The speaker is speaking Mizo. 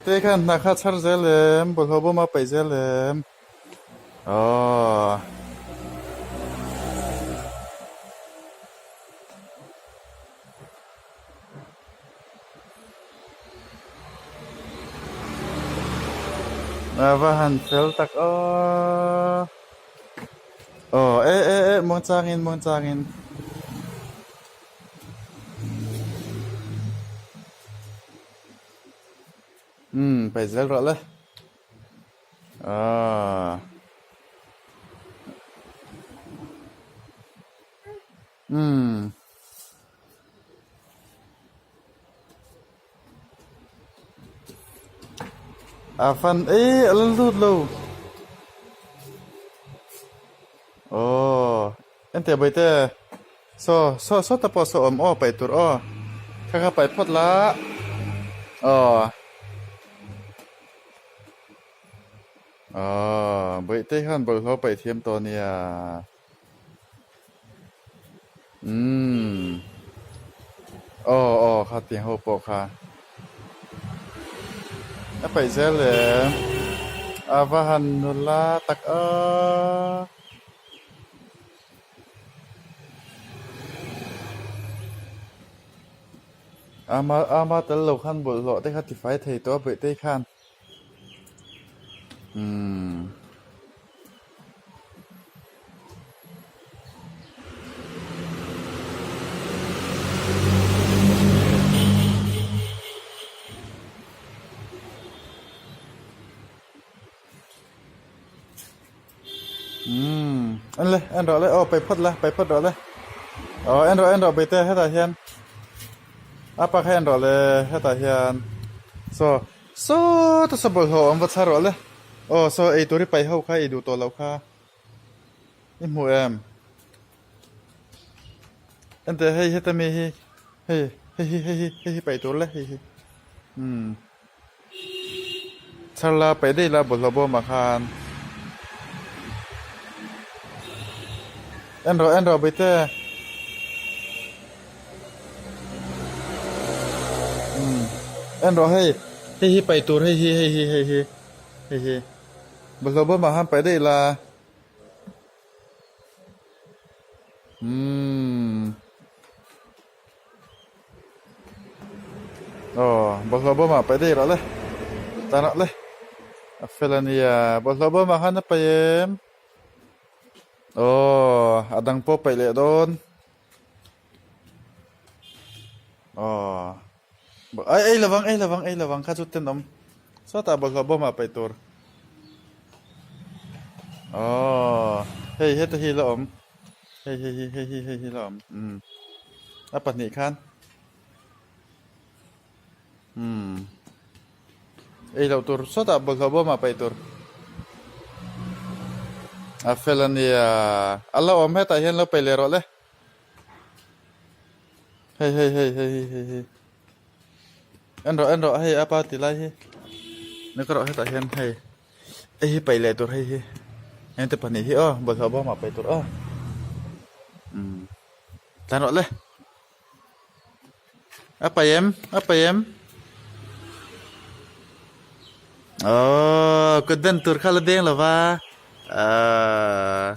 Te khan hna kha chhar zel em, bawlhhlawh bawm a paih zel em. Aww. A va han fel tak aw. Aw e e e muangchangin muangchangin. Umm pai zel rawh le. Aaa. Umm. A fan e a la lut lo. Aw ente baite saw saw saw ta pawh saw awm aw paih tur aw kha kha paih phawt la aw aw bawihtei khan bawlhhlawh paih thiam tawh a nia umm aw aw kha tiang ho pawh kha a paih zel em a va han nula tak a. Ama ama tel lo khan bawlhhlawh te kha tifai thei tawh a bawih te khan umm. Umm en le en rawh le aw paih phawt la paih phawt rawh le aw en rawh en rawh baite hetah hian a pa kha en rawh le hetah hian saw sawta saw bawlhhlawh awm va chhar rawh le aw saw eitur i paih ho kha ei duh tawh loh kha i hmu em enteh hei heta mi hi hei hei hi hei hi hei hi paih tur le hei hi umm. Chhar la paih daih la bawlhhlawh bawmah khan en rawh en rawh baite umm en rawh hei hei hi paih tur hei hi hei hi hei hi hei hi bawlhhlawh bawmah khan paih daih la umm. Aw bawlhhlawh bawmah paih daih rawh le tan rawh le a fel a nia bawlhhlawh bawmah khan a paih em aw a dang pawh paih leh dawn aw ei ei lovang ei lovang ei lovang kha chu tenawm sawtah bawlhhlawh bawmah paih tur aw hei heta hi la awm. Hei hei hi hei hi hei hi la awm umm a pahnih khan umm ei loh tur sawtah bawlhhlawh bawmah paih tur a fel a nia a la awm hetah hian lo paih leh rawh le hei hei hei hei hi hei hi en rawh en rawh hei a pa ti lai hi ni ka rawh hetah hian hei. Hei hi paih leh tur hei hi heng te pahnih hi aw bawlhhlawh bawmah paih tur aw umm tlan rawh le a paih em a paih em aww kut ben tur kha la deng lo va ahh.